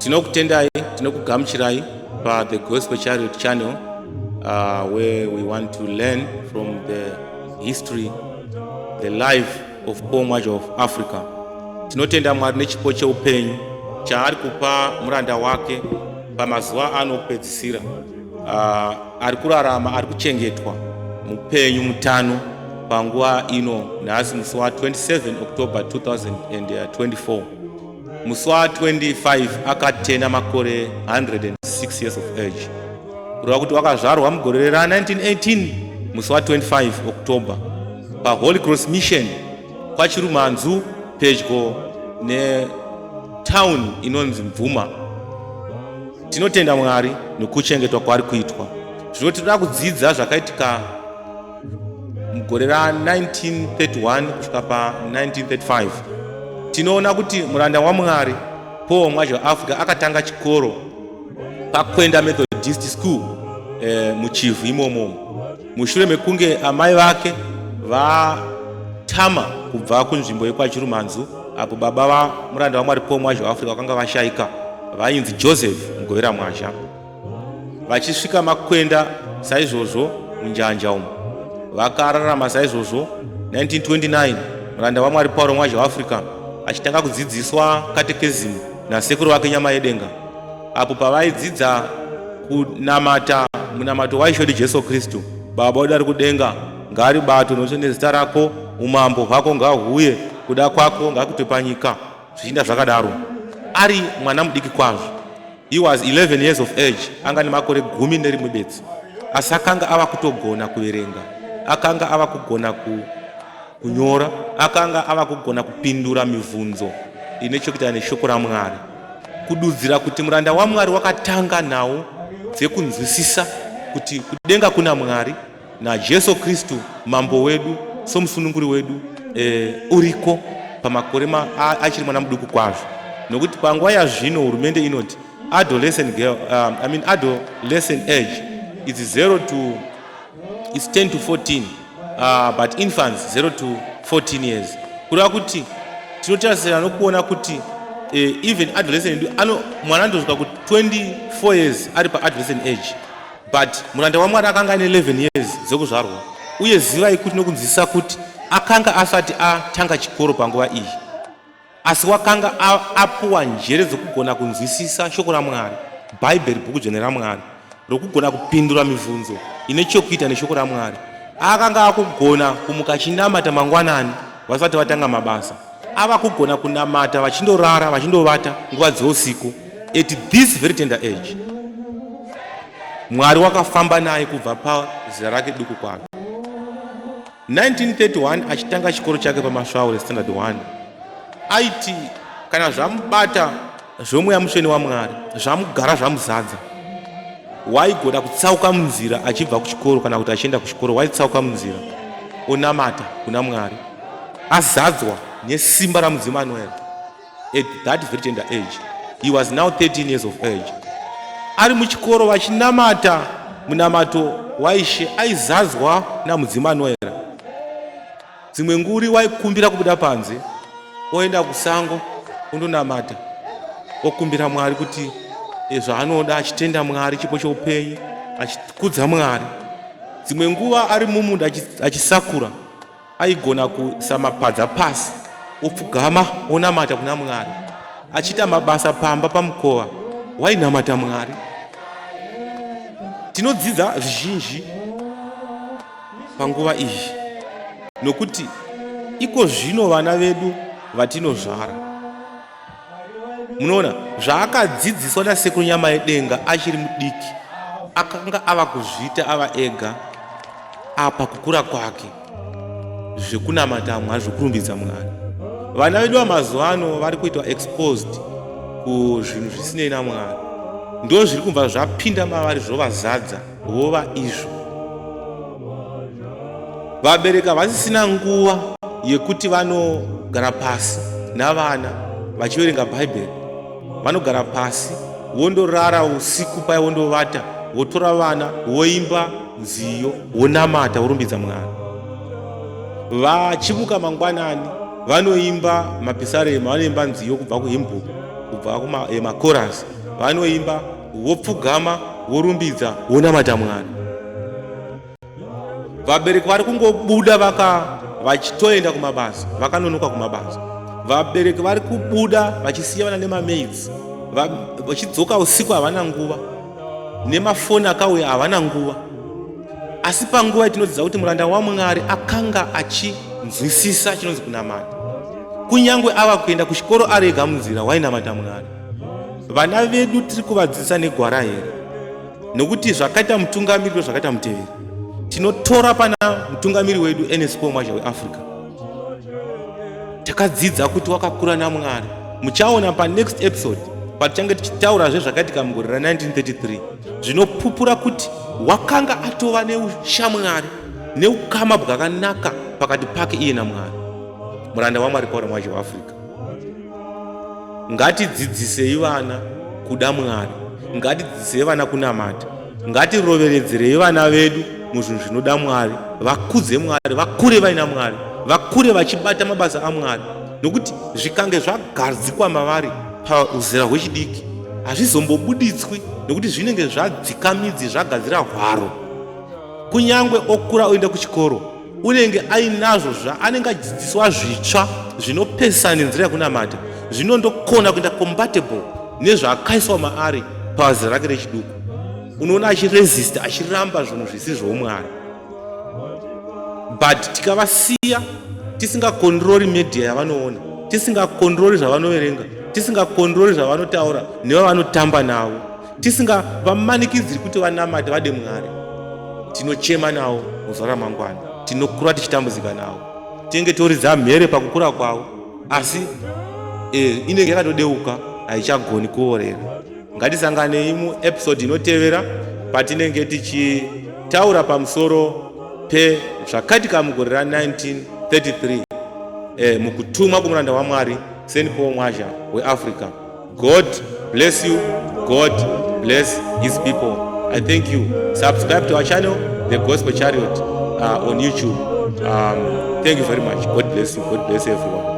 Tinokutendai, tinokugamuchirai pa The Gospel Chariot channel, where we want to learn from the history, the life of Paul Mwazha of Africa. Tinotenda Mwari nechipo cheupenyu chaari kupa muranda wake pamazuva ano okupedzisira. Ari kurarama, ari kuchengetwa mupenyu mutano panguva ino nhasi, musi wa27 October 2024. Musi wa25 akatena makore 106 years of age, kureva kuti wakazvarwa mugore ra1918, musi wa25 October, paHoly Cross Mission kwaChirumanzu, pedyo netown inonzi Mvuma. Tinotenda Mwari nekuchengetwa kwaari kuitwa. Zvino tinoda kudzidza zvakaitika mugore ra1931 kusvika pa1935. Tinoona kuti muranda waMwari Paul Mwazha weAfrica akatanga chikoro paKwenda Methodist School, muChivhu imomo, mushure mekunge amai vake vatama kubva kunzvimbo yekwaChirumanzu, apo baba vamuranda waMwari Paul Mwazha weAfrica vakanga vashayika, vainzi Joseph Mugovera Mwazha. Vachisvika maKwenda saizvozvo, munjanja umu vakararama saizvozvo. 1929 muranda waMwari Pauro Mwazha weAfrica achitanga kudzidziswa katekezimu nasekuru vake Nyama Yedenga, apo pavaidzidza kunamata munamato waIshe wedu Jesu Kristu: "Baba wedu ari kudenga, ngaribatwe nokuti nezita rako, umambo hwako ngahuye, kuda kwako ngakuitwe panyika," zvichiinda zvakadaro. Ari mwana mudiki kwazvo, he was 11 years of age, anga nemakore 11 bedzi, asi akanga ava kutogona kuverenga, akanga ava kugona kunyora, akanga ava kugona kupindura mibvunzo ine chekuita neshoko raMwari, kududzira kuti muranda waMwari wakatanga nhau dzekunzwisisa kuti kudenga kuna Mwari naJesu Kristu mambo wedu somusununguri wedu, uriko pamakore achiri mwana muduku kwazvo. Nokuti panguva yazvino hurumende inoti adolescent girl, I mean, adolescent age is 0 to is 10 to 14, but infants 0 to 14 years. Kureva kuti tinotarisira nokuona kuti even adolescent ano mwana anotosvika ku 24 years ari paadolescent age, but muranda waMwari akanga ane 11 years dzekuzvarwa. Uye zivai kuti nokunzwisisa kuti akanga asati atanga chikoro panguva iyi, asi wakanga apuwa njere dzokugona kunzwisisa shoko raMwari, Bhaibheri, bhuku dzvene raMwari, rokugona kupindura mibvunzo ine chokuita neshoko raMwari. Akanga akugona kumuka achinamata mangwanani vasati vatanga mabasa, ava kugona kunamata vachindorara, vachindovata nguva dzeusiku. At this very tender age, Mwari wakafamba naye kubva pazera rake duku kwake. 1931 achitanga chikoro chake paMasvaure, standard 1. Aiti kana zvamubata zvomweya mutsvene waMwari, zvamugara, zvamuzadza, waigona kutsauka munzira achibva kuchikoro kana kuti achienda kuchikoro. Waitsauka munzira onamata kuna Mwari, azadzwa nesimba raMudzimu Anoera. At that very tender age, he was now 13 years of age, ari muchikoro vachinamata munamato waIshe, aizadzwa naMudzimu Anoera. Dzimwe nguri waikumbira kubuda panze, oenda kusango, ondonamata, okumbira Mwari kuti zvaanoda, achitenda Mwari chipo cheupenyu, achikudza Mwari. Dzimwe nguva ari mumunda achisakura, aigona kuisa mapadza pasi, opfugama, onamata kuna Mwari. Achiita mabasa pamba pamukova, wainamata Mwari. Tinodzidza zvizhinji panguva iyi, nokuti iko zvino vana vedu vatinozvara, munoona zvaakadzidziswa nasekuru Nyama Yedenga achiri mudiki, akanga ava kuzviita ava ega apa kukura kwake, zvekunamata Mwari, zvekurumbidza Mwari. Vana vedu vamazuva ano vari kuitwa exposed kuzvinhu zvisinei naMwari, ndo zviri kubva zvapinda mavari, zvovazadza, vova izvo. Vabereki havasisina nguva yekuti vanogara pasi navana vachiverenga Bhaibheri. Vanogara pasi vondorara usiku paya, vondovata, votora vana, voimba nziyo, vonamata, vorumbidza Mwari. Vachimuka mangwanani vanoimba mapisarema, vanoimba nziyo kubva kuhymn book. kubva kumakorasi, vanoimba, vopfugama, vorumbidza, vonamata Mwari. Vabereki vari kungobuda vaka vachitoenda kumabasa, vakanonoka kumabasa. Vabereki vari kubuda vachisiya vana nemamaids, vachidzoka usiku, havana nguva, nemafoni akauya, havana nguva. Asi panguva yatinodzidza kuti muranda waMwari akanga achinzwisisa chinonzi kunamata, kunyange ava kuenda kuchikoro ari ega munzira, wainamata Mwari. Vana vedu tiri kuvadzidzisa negwara here? Nokuti zvakaita mutungamiri ndo zvakaita muteveri. Tinotora pana mutungamiri wedu Ns Paul Mwazha weAfrica, takadzidza kuti wakakura naMwari. Muchaona panext episode patichange tichitaurazve zvakaitika mugore ra1933, zvinopupura kuti wakanga atova neushamwari neukama bwakanaka pakati pake iye naMwari. Muranda waMwari Pauro Mwazha weAfrica. Ngatidzidzisei vana kuda Mwari, ngatidzidzisei vana kunamata, ngatiroveredzerei vana vedu muzvinhu zvinoda Mwari, vakudze Mwari, vakure vaina Mwari, vakure vachibata mabasa aMwari, nokuti zvikange zvagadzikwa mavari pauzera hwechidiki hazvizombobuditswi, nokuti zvinenge zvadzika midzi, zvagadzira hwaro. Kunyange okura oenda kuchikoro, unenge ainazvo zvaanenge adzidziswa zvitsva zvinopesana nenzira yekunamata, zvinondokona kuenda compatible nezvaakaiswa maari pazera rake rechiduku. Unoona achiresista, achiramba zvinhu zvisi zvoumwari. But tikavasiya tisingakondrori media yavanoona, tisingakondrori zvavanoverenga, tisingakondrori zvavanotaura nevavanotamba navo, tisingavamanikidziri kuti vanamate, vade Mwari, tinochema navo muzuva ramangwana. Tinokura tichitambudzika navo, tinenge toridza mhere pakukura kwavo, asi inenge yakatodeuka, haichagoni kuorera. Ngatisanganei muepisode inotevera patinenge tichitaura pamusoro pezvakaitika mugore ra1933 mukutumwa kwomuranda waMwari St Paul Mwazha weAfrica. God bless you. God bless his people. I thank you. Subscribe to our channel, The Gospel Chariot, on YouTube. Thank you very much. God bless you. God bless everyone.